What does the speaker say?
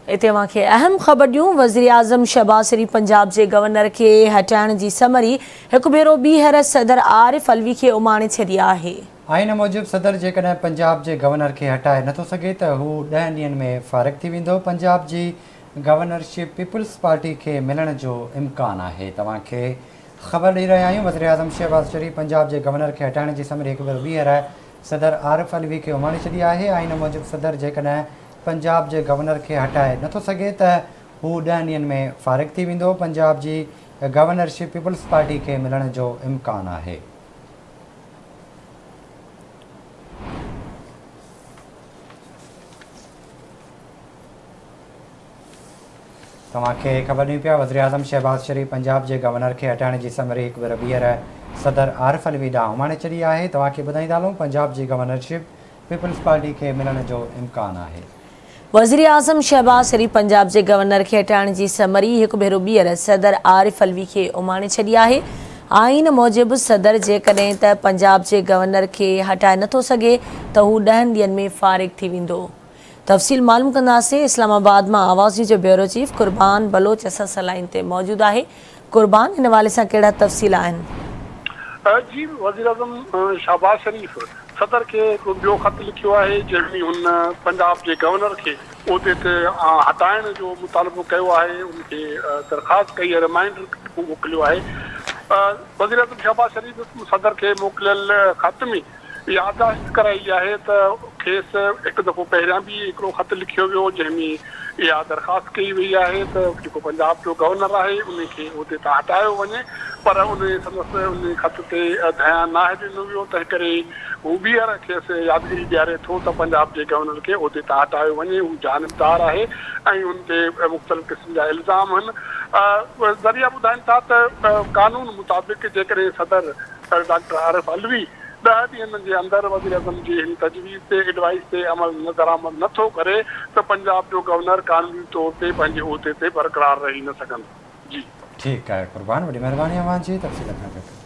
هتي اوهان کي اهم خبر ڏيون، وزيراعظم شهباز شريف پنجاب جي گورنر کي هٽائڻ جي سمري هڪ ڀيرو ٻيهر صدر عارف علوي کي اماڻي ڇڏي آهي. آئين موجب صدر جيڪڏهن پنجاب جي گورنر کي هٽائي نٿو سگهي ته هو 10 ڏينهن ۾ فارغ ٿي ويندو. پنجاب جي گورنرشپ پيپلز پارٽي کي ملڻ جو امڪان آهي. توهان کي خبر ڏئي رهيا آهيون، وزيراعظم شهباز شريف پنجاب جي گورنر کي هٽائڻ جي سمري هڪ ڀيرو ٻيهر صدر عارف علوي کي اماڻي ڇڏي آهي. آئين موجب صدر جيڪڏهن پنجاب جي گورنر کي هٽائي نٿو سگهي ته هو 10 ڏينهن ۾ فارغ ٿي ويندو. پنجاب جي گورنرشپ پيپلز پارٽي کي ملڻ جو امڪان آهي. توهان کي خبر ڏيون پيا، وزيراعظم شهباز شريف پنجاب جي گورنر کي هٽائڻ جي سمري هڪ ڀيرو ٻيهر صدر عارف علوي ڏانهن اماڻي ڇڏي آهي. توهان کي ٻڌائيندا هلون، پنجاب جي گورنرشپ پيپلز پارٽي کي ملڻ جو امڪان آهي. وزيراعظم شهباز شريف پنجاب جي گورنر کي هٽائڻ جي سمري هڪ ڀيرو ٻيهر صدر عارف علوي کي اماڻي ڇڏي آهي. آئين موجب صدر جيڪڏهن ته پنجاب جي گورنر کي هٽائي نٿو سگهي ته هو 10 ڏينهن ۾ فارغ ٿي ويندو. تفصيل معلوم ڪنداسين. اسلام آباد مان آواز نيوز جو بيورو چيف قربان بلوچ اسان سان لائين تي موجود آهي. قربان، هن حوالي سان ڪهڙا تفصيل آهن؟ جي، وزيراعظم شهباز شريف صدر کي هڪ ٻيو خط لکيو آهي، جنهن ۾ هن پنجاب جي گورنر کي عهدي تي هٽائڻ جو مطالبو ڪيو آهي، ان کي درخواست ڪئي آهي، ريمائنڊر موڪليو آهي. وزيراعظم شهباز شريف صدر کي موڪليل خط ۾ يادداشت ڪرائي آهي ته کيس هڪ دفعو پهريان به هڪڙو خط لکيو ويو، جنهن ۾ اها درخواست ڪئي وئي آهي ته جيڪو پنجاب جو گورنر آهي ان کي عهدي تان هٽايو وڃي، پر ان سندس ان خط تي ڌيان ناهي ڏنو ويو، تنهن ڪري هو ٻيهر کيس يادگيري ڏياري ٿو ته پنجاب جي گورنر کي عهدي تان هٽايو وڃي، هو جانبدار آهي ۽ ان تي مختلف قسم جا الزام آهن. ذريعا ٻڌائين ٿا ته قانون مطابق جيڪڏهن صدر ڊاڪٽر عارف علوي 10 ڏينهن جي اندر وزيراعظم جي هن تجويز تي ايڊوائيس تي عمل درآمد نه ٿو ڪري ته پنجاب جو گورنر قانوني طور تي پنهنجي عهدي تي برقرار رهي نه سگهندو. جي. ٺيڪ آهي قربان، وڏي مهرباني اوهان جي تفصيل کان ڪري.